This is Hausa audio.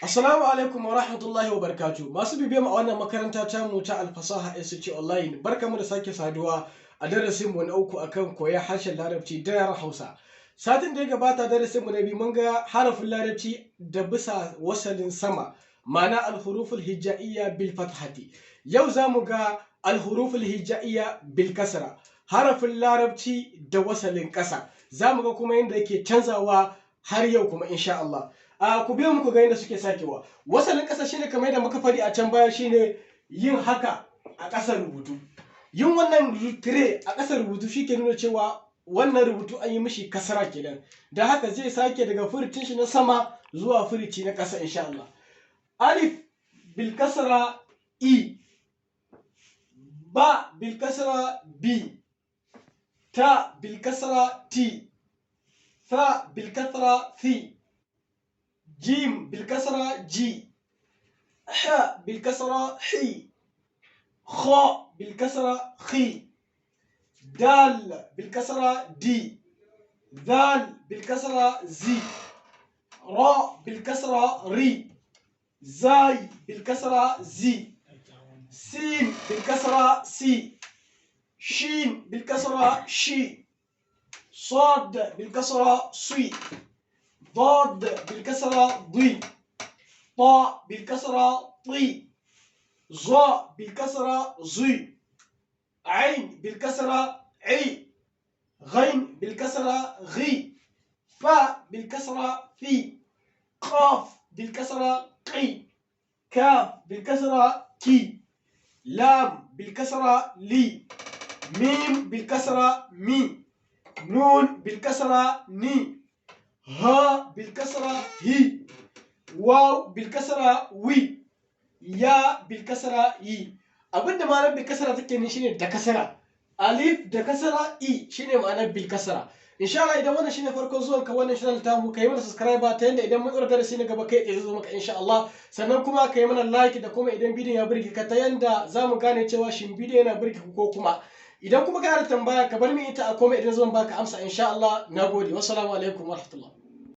Assalamu alaikum wa rahmatullahi wa barakatuh. Masu bibiyar mu a wannan makaranta ta mu ta Alfasaha SC Online, barkamu da sake saduwa a darasin mu na uku akan koyon harshen Larabci da yaren Hausa. Satin da ya gabata, darasin mu na biyu, mun ga harafin Larabci da bisa wasalin sama, ma'ana alhuruful hija'iyya bil fathati. Yau za mu ga alhuruful hija'iyya bil kasra, harafin Larabci da wasalin ƙasa. Za mu ga kuma yadda yake canzawa har yau kuma, insha Allah. A ku biyo mu ku ga yadda suke sakewa. Wasalin ƙasa shine kamar yadda muka faɗi a can baya, shine yin haka a ƙasar rubutu. Yin wannan tire a ƙasar rubutu shi ke nuna cewa wannan rubutu an yi mishi kasara kenan. Da haka zai sake daga furucin shi na sama zuwa furuci na ƙasa, insha Allah. Alif bil kasra i, ba bil kasra bi, ta bil kasra ti, tha bil kasra thi, جيم بالكسرة جي، حاء بالكسرة حي، خاء بالكسرة خي، دال بالكسرة دي، ذال بالكسرة زي، راء بالكسرة ري، زاي بالكسرة زي، سين بالكسرة سي، شين بالكسرة شي، صاد بالكسرة صي، ضاد بالكسرة ضي، طاء بالكسرة طي، ظاء بالكسرة ظي، عين بالكسرة عي، غين بالكسرة غي، فاء بالكسرة في، قاف بالكسرة قي، كاف بالكسرة كي، لام بالكسرة لي، ميم بالكسرة مي، نون بالكسرة ني، ها بالكسرة هي، واو بالكسرة وي، يا بالكسرة يي. Abinda ma'anar bil kasra take ne shine da kasara. Alif da kasara i shine ma'anar bil kasra. Insha Allah, idan wannan shine farkon zuwan ka wannan channel tamu, kai mana subscribe ta yanda idan mun tsara darasi na gaba kai tsaye zai zo maka, insha Allah. Sannan kuma kai mana like da kuma idan bidiyon ya burge ka, ta yanda za mu gane cewa shin bidiyon yana burge ku ko kuma. Idan kuma kana da tambaya, ka bar min ita a comment, idan zan baka amsa, insha Allah. Nagode, wassalamu alaikum warahmatullahi.